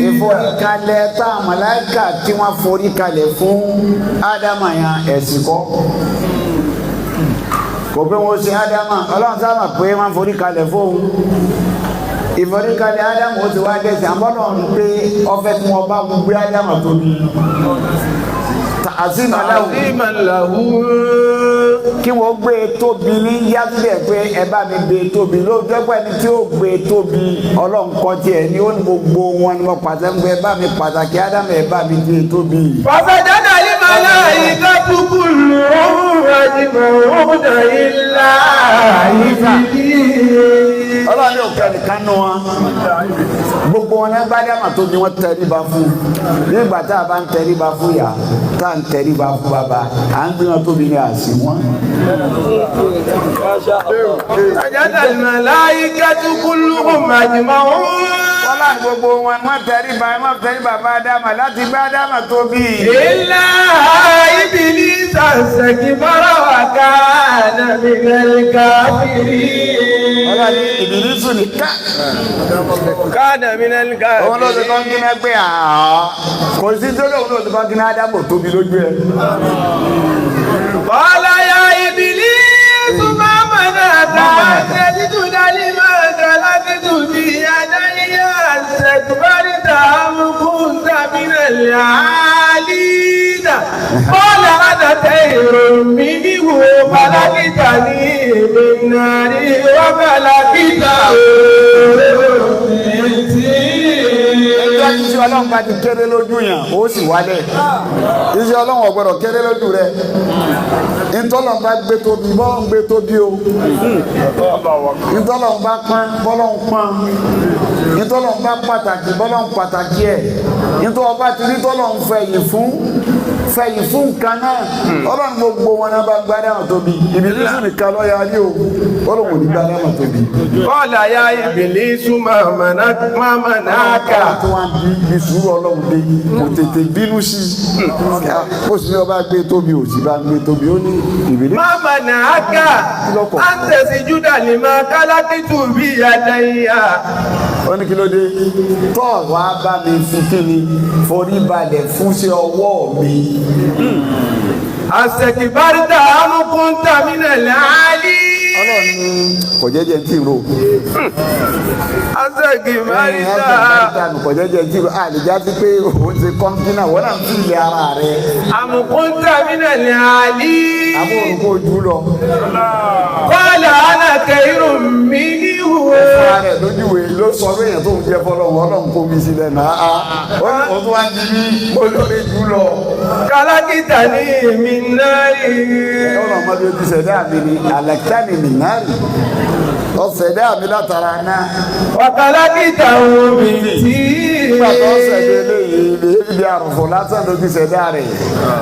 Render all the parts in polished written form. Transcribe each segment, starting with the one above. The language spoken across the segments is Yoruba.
Ìforíkalẹ̀ tá a màláíkà tí wọ́n foríkalẹ̀ fún Ádámà yẹn, ẹ̀sìn kọ́. Kò pé wọ́n ṣe Ádámà. Ọlọ́run sábà pé wọ́n foríkalẹ̀ fóun. Ìforíkalẹ̀ Ádámà ó ti wá dẹ̀sẹ̀ àbọ̀dọ̀ ń pé ọfẹ́ tí wọ́n bá gbé Ádámà tóbi ta'zima lahu. Ta'ziman lahu. Kí wọ́n gbé e tóbi ní yásílẹ̀ pé ẹ bá mi gbé e tóbi ló jẹ́ pé ẹni tí ó gbé e tóbi, Ọlọ́run kọ́ tiẹ̀ ní ó ní gbogbo wọn ni wọ́n pàṣẹ ń gbé, ẹ bá mi pàtàkì Ádámù, ẹ bá mi gbé e tóbi. فسجد الملائكة كلهم أجمعون إلا إبليس. Ọlọ́run ní òkè nìkan nù wọn, gbogbo wọn náà gbádùn àmà tóbi, wọn tẹríba fún. Nígbà tá a bá ń tẹríba fún yà, tá a ń tẹríba fún bàbá, à ń gbé wọn tóbi ní àsìn wọn. سجد الملائكة كلهم أجمعون. Wọ́n láti gbogbo wọn, wọ́n tẹríba bá Ádámà láti gbé Ádámà tóbi. إلا إبليس استكبر وكان من الكافرين. Ọlọ́run ní Ìbílísù nìkan. كان من Òun ló ti الكافرين. kọ́ kí ní pé àá kò sí tó lóun ló ti kọ́ kí ní Ádámù tóbi lójú ẹ̀. قال يا إبليس ما منعك أن تسجد لما خلقت بيدي؟ أستكبرت أم كنت من العالين؟ قال أنا خير منه، خلقتني من نار وخلقته من طين. Ẹjọ́ iṣẹ́ Ọlọ́run bá ti kéré lójú yàn, ó sì wálẹ̀. Iṣẹ́ Ọlọ́run ò gbọ́dọ̀ kéré lójú rẹ̀. Ntọ́lọ́run bá gbé tóbi, bọ́lọ̀ ń gbé tóbi o. Ntọ́lọ́run bá pọ́n, bọ́lọ̀ ń pọ́n. Ntọ́lọ́run bá pàtàkì, bọ́lọ̀ ń pàtàkì ẹ̀. Ntọ́ ọba ti rí tọ́lọ́run fẹ̀yìn fún, fẹ̀yìn fún nǹkan náà. Ọlọ́run gbogbo wọn náà bá gbádùn tóbi, Ìbílísù nìkan ló yarí o, Ọlọ́run ò ní gbádùn tóbi. قال يا إبليس ما منعك ما منعك. Tí wọ́n bí bí sùúrù Ọlọ́run dé, kò tètè bínú sí i. Ó sì ní ọba gbé tóbi, ò sì bá gbé tóbi, ó ní ìbílẹ̀. ما منعك أن تسجد لما خلقت بيدي؟ Ó ní kí ló dé tọ́ wá bá mi fi kí ni forí balẹ̀ fún sí ọwọ́ mi? أستكبرت أم كنت من العالين؟ Ọlọ́run ní kò jẹ́jẹ́ tí ì ro. أستكبرت. Kò jẹ́jẹ́ tí ì ro àlejò àti pé òun ṣe kọ́ńtínà, wọ́n náà ń fi ilẹ̀ ara rẹ̀. أم كنت من العالين؟ Àbó òrùkọ ojú lọ. قال أنا خير منه. Fúnra rẹ̀ lójúwe ló sọ pé èèyàn tó ń jẹ fọlọ́run, Ọlọ́run kó mi sí lẹ́nu àá. Ó ní òun tó wá ń di bí mo lórí jù lọ. خلقتني من نار. Ọlọ́run ọmọdé ti ṣẹ̀dá mi ni àlẹ́kítánì nìyárì, ó ṣẹ̀dá mi látara náà. وخلقته من طين. Nígbà tó ṣẹ̀dá eléyìí, ibi àrùfọ̀ lásán ló ti ṣẹ̀dá rẹ̀.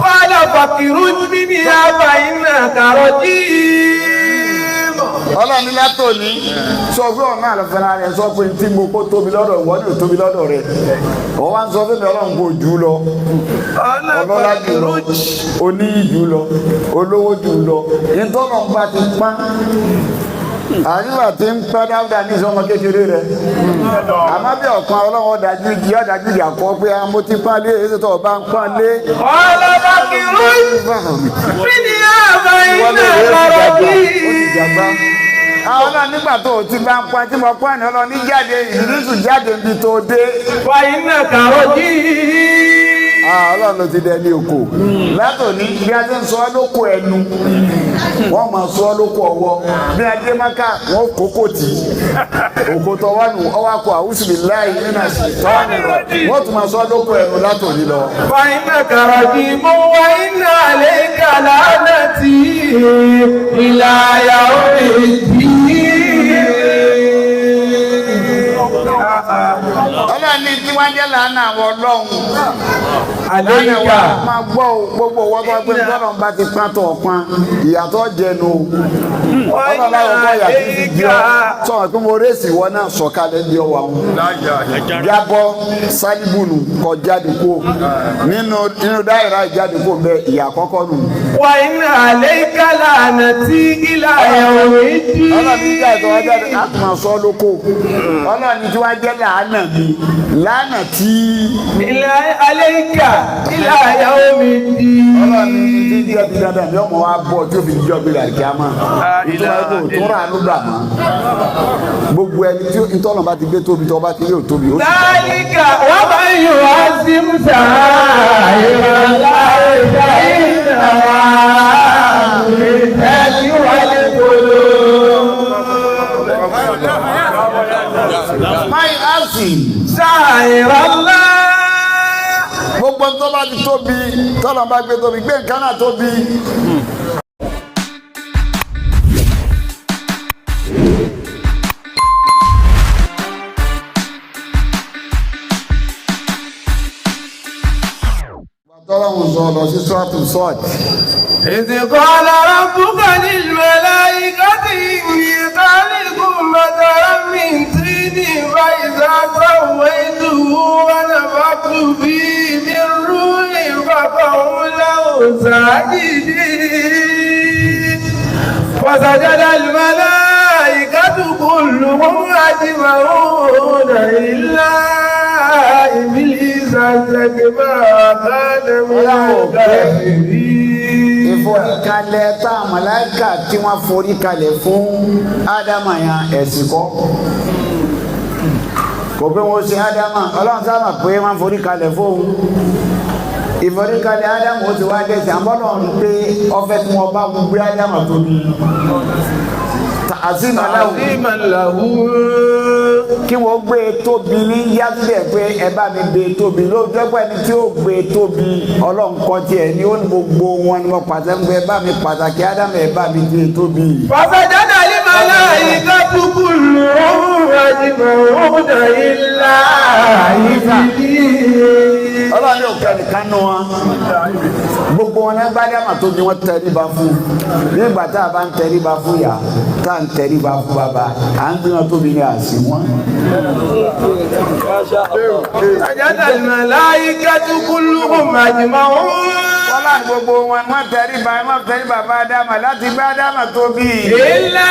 قال فاخرج منها فإنك رجيم. Ọlọ́run ní látòní sọ pé ọ̀nà àlọ́fẹ́ra rẹ̀ sọ pé tí mo kó tóbi lọ́dọ̀ ìwọ ní ò tóbi lọ́dọ̀ rẹ̀. Wọ́n wá ń sọ fún mi, Ọlọ́run kò jù ú lọ, قال ọlọ́lá jù lọ, فاخرج. Oníyì jù lọ, olówó jù lọ. Ìtọ́nà bá ti pọ́n àyùbá tí ń pẹ́ Dáúdà ní ìsọmọ kékeré rẹ̀, àmọ́ bí ọ̀kan Ọlọ́run ọ̀dájú ìjì ọ̀dájú ìjà kọ́ pé mo ti pọ́n lé èyí tó bá ń pọ́n lé. قال فاخرج منها فإنك رجيم. Àwọn náà nígbà tó o ti bá ń pọ́n tí mo pọ́n ní Ọlọ́run ní jáde, Ìbílísù, jáde níbi tó dé. فإنك رجيم. Ọlọ́run ló ti dẹ ní oko látòní. Bí a ti ń sọ ọ́ lóko ẹnu, wọ́n máa sọ ọ́ lóko ọwọ́. Bí a dé Mákà, wọ́n kókó tì í òkò tó wà nù ọwọ́ akọ àwùsùlì láì nínú àṣìtọ́ọ̀nù, wọ́n tún máa sọ ọ́ lóko ẹnu látòní lọ. فإنك رجيم وإن عليك لعنتي إلى يوم الدين. Ọlọ́run ní tí wọ́n jẹ́ làánà àwọn ọlọ́run. عليك Máa gbọ́ o, gbogbo owó tó gbé tọ́lọ̀ ń bá ti pán tó ọ̀pán ìyàtọ̀ jẹnu o. Ọlọ́run láwọn ọkọ ìyà tí ti di ọ. Sọ̀rọ̀ pé mo réèsì ìwọ náà sọ̀kalẹ̀ bí ọwọ́ àwọn. Jábọ́ sálíbùnù kọ jáde kó. Nínú nínú dáìrá ìjáde kó bẹ ìyà àkọ́kọ́ nù. وإن عليك لعنتي إلى يوم الدين Ọlọ́run ní ìjà ìtọ́wá jáde láti máa sọ lóko. Ọlọ́run ní tí wọ́n jẹ́ làánà mi. Làánà tí إلى عليك إلى يوم الدين Ọlọ́run ní tí díẹ̀ bí dandan ni ọmọ wa bọ̀ tí ó fi jọ́ gbé àríkí àmọ́. Ìtura kò tó rà ló gbà mọ́. Gbogbo ẹni tí ìtọ́nà bá ti gbé tóbi tó bá ti rí òtóbi ó sì. ذلك ومن يعظم شعائر الله فإنها من تقوى القلوب Máyì áàsì شعائر الله gbogbo tó bá ti tóbi tọ́nà bá gbé tóbi gbé nǹkan náà tóbi. Tọ́lọ́hún sọ lọ sí Sọ́ọ̀tù Sọ́ọ̀tì. إذ قال ربك للملائكة إني خالق بشرا من طين فإذا سويته ونفخت فيه من روحي فقعوا له ساجدين فسجد الملائكة كلهم أجمعون إلا إبليس استكبر وكان من الكافرين. Ìforíkalẹ̀ tá a màláíkà tí wọ́n foríkalẹ̀ fún Ádámà yẹn ẹ̀sìn kọ́. Kò pé wọ́n ṣe Ádámà, Ọlọ́run sábà pé wọ́n foríkalẹ̀ fóun. Ìforíkalẹ̀ Ádámà ó ti wá dẹ̀sẹ̀, àbọ̀lọ̀ ń pé ọfẹ́ tí wọ́n bá gbé Ádámà tóbi. Tàzímà láwù عظيما له kí wọ́n gbé e tóbi ní yásílẹ̀ pé ẹ bá mi gbé e tóbi ló jẹ́ pé ẹni tí ó gbé e tóbi Ọlọ́run kọ́ tiẹ̀ ní ó ní gbogbo wọn ni wọ́n pàṣẹ pé ẹ bá mi pàtàkì Ádámù ẹ bá mi gbé e tóbi. فسجد الملائكة كلهم أجمعون إلا إبليس Ọlọ́run yóò kẹ́ ẹnìkan nù wọn gbogbo wọn náà gbádùn àmà tóbi wọn tẹríba fún nígbà tá a bá ń tẹríba fún yà tá a ń tẹríba fún bàbá à ń gbé wọn tóbi ní àsìn wọn. سجد الملائكة كلهم أجمعون Wọ́n láti gbogbo wọn wọ́n tẹríba wọ́n tẹríba bá Ádámà láti gbé Ádámà tóbi. إلا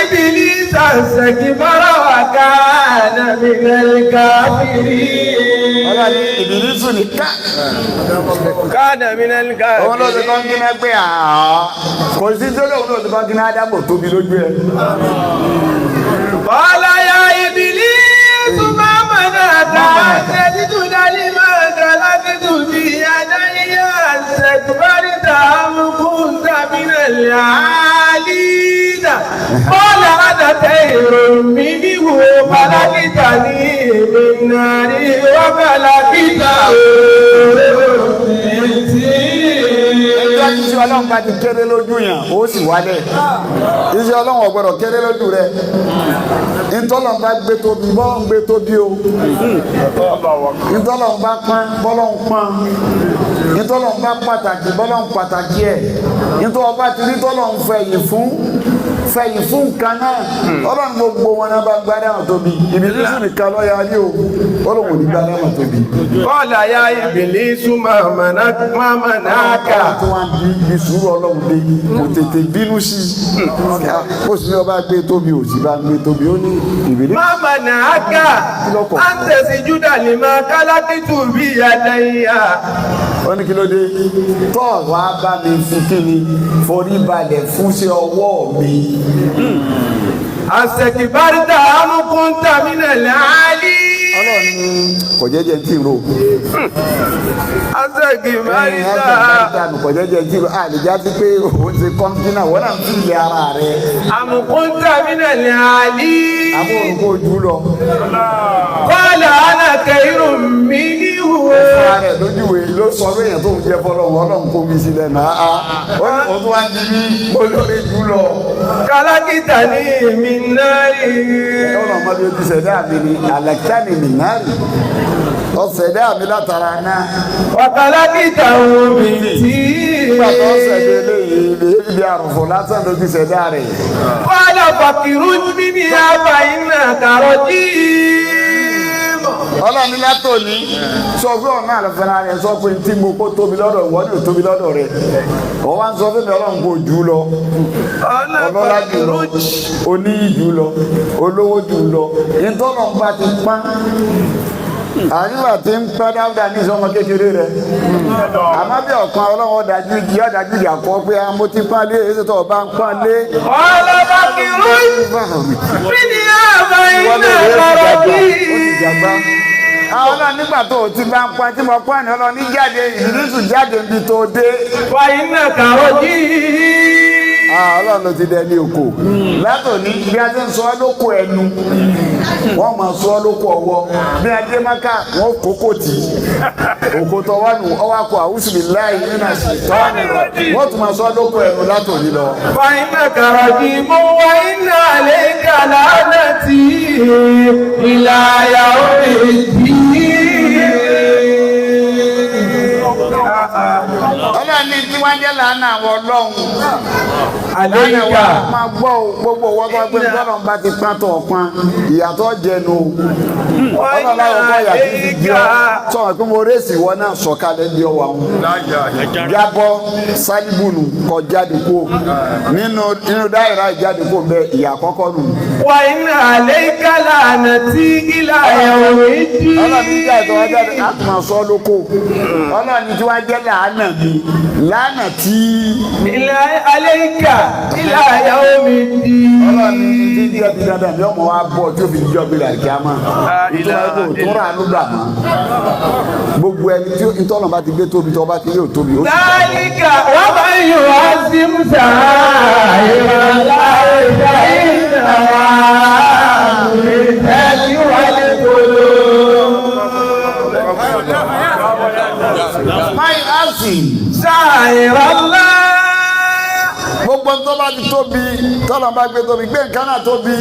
إبليس استكبر وكان من الكافرين Ọlọ́run ní Ìbílísù nìkan. كان من Òun ló ti الكافرين kọ́ kí náà pé àá kò sí tó lóun ló ti kọ́ kí náà Ádámù tóbi lójú ẹ. قال يا إبليس ما منعك أن تسجد لما خلقت بيدي استكبرت أم كنت من العالين قال أنا خير منه خلقتني من نار وخلقته من طين. Ẹjọ́ iṣẹ́ Ọlọ́run bá ti kéré lójú yàn ó sì wálẹ̀. Iṣẹ́ Ọlọ́run ò gbọ́dọ̀ kéré lójú rẹ̀. Ntọ́lọ́run bá gbé tóbi bọ́lọ́run gbé tóbi o. Ntọ́lọ́run bá pọ́n bọ́lọ́run pọ́n. Ntọ́lọ́run bá pàtàkì bọ́lọ́run pàtàkì ẹ̀. Ntọ́ ọba ti rí tọ́lọ́run fẹ̀yìn fún fẹ̀yìn fún nǹkan náà. Ọlọ́run gbogbo wọn náà bá gbé Ádámù tóbi. Ìbílísù nìkan ló yarí o. Ọlọ́run ò ní gbé Ádámù tóbi. قال يا إبليس ما منعك ما منعك Ọlọ́run tó wá ń bí ibi sùúrù Ọlọ́run dé kò tètè bínú sí i. Ó sì ní ọba gbé tóbi ò sì bá gbé tóbi ó ní ìbílí. ما منعك أن تسجد لما خلقت بيدي Ó ní kí ló dé? Tọ́ wá bá mi fi kí ni forí balẹ̀ fún sí ọwọ́ mi. أستكبرت أم كنت من العالين Ọlọ́run ní kò jẹ́jẹ́ tí ń ro. أستكبرت Kò jẹ́jẹ́ tí ń ro. Àlejò á ti pé òun ti kọ́ńtínà wọ́n náà ń fi ilẹ̀ ara rẹ̀. أم كنت من العالين Àbó òrùkó ojú lọ. قال أنا خير منه Fúnra rẹ̀ lójúwe ló sọ pé èèyàn tó ń jẹ fọlọ́run, Ọlọ́run kó mi sí lẹ́nu. Àá, ó ní òun tó wá ń di bí olórí jù lọ. خلقتني من نار. Ọlọ́run ọmọdé ti ṣẹ̀dá mi ni alẹ́kítánì mi náà rí ọ ṣẹ̀dá mi látara náà. وخلقته من طين. Nígbà tó ṣẹ̀dá eléyìí, ibi àrùfò lásán ló ti ṣẹ̀dá rẹ̀. قال فاخرج منها فإنك رجيم. Ọlọ́run ní látòní sọ fún ọ̀nà àlọ́fẹ́ra rẹ̀, sọ pé tí mo kó tóbi lọ́dọ̀ ìwọ ni ò tóbi lọ́dọ̀ rẹ̀. Wọ́n wá ń sọ fún mi, Ọlọ́run kò jù ú lọ, قال ọlọ́lá jù lọ, فاخرج. oníyì jù lọ, olówó jù lọ. Ìtọ́nà bá ti pọ́n àyùbá tí ń pẹ́ Dáúdà ní ìsọmọ kékeré rẹ̀, àmọ́ bí ọ̀kan Ọlọ́run ọ̀dájú ìjì ọ̀dájú ìjà kọ́ pé mo ti pọ́n lé èyí tó bá ń pọ́n lé. قال فاخرج منها فإنك رجيم. Àwọn ọlọ́run nígbà tó o ti bá ń pọ́n tí mo pọ́n ní Ọlọ́run ní jáde, ìdílùsù jáde níbi tó dé. فإنك رجيم. Ọlọ́run ló ti dẹ ní oko látòní. Bí a ti ń sọ ọ́ lóko ẹnu, wọ́n máa sọ ọ́ lóko ọwọ́. Bí a dé Maka, wọ́n kókó tì í òkò tó wà nù ọwọ́ akọ àwùsùlì láì nínú àṣetọ́ni, wọ́n tún máa sọ ọ́ lóko ẹnu látòní lọ. فإنك رجيم وإن عليك لعنتي إلى يوم الدين. Ọlọ́run ní tí wọ́n jẹ́ làánà àwọn Ọlọ́run. عليك. Máa gbọ́ o, gbogbo wọ́n tó gbé tọ́lọ̀ bá ti pọ́n tó pọ́n, ìyàtọ̀ jẹnu o. Ọlọ́run láwọn ọkọ ìyà tí ti di ọ sọ̀rọ̀ pé mo rèsì ìwọ náà sọ̀kalẹ̀ ní ọwọ́ àwọn jábọ́ sálíbùnù kọ jáde kó nínú dáìrá ìjáde kó bẹ ìyà àkọ́kọ́ nù. وإن عليك لعنتي إلى يوم Ọlọ́run ní ìjà ìtọ́ wájú الدين. àti máa sọ lóko. Ọlọ́run ní tí wọ́n jẹ́ làánà mi, làánà tí إلى عليك إلى يوم الدين. Ọlọ́run ní tí ń jẹ́ ti dandan ní ọmọ wa bọ̀ tí ó fi jọ́ gbé làkí á mọ̀ ìtura ẹ̀kọ́ tó rà ló gbà mọ́. Gbogbo ẹni tí ìtọ́nà bá ti gbé tóbi tó bá ti rí òtóbi ó sì. ذلك ومن يعظم شعائر الله فإنها من تقوى القلوب. Máì áàsì. شعائر الله. Gbogbo tó bá ti tóbi, tọ́lọ̀ bá gbé tóbi, gbé nǹkan náà tóbi.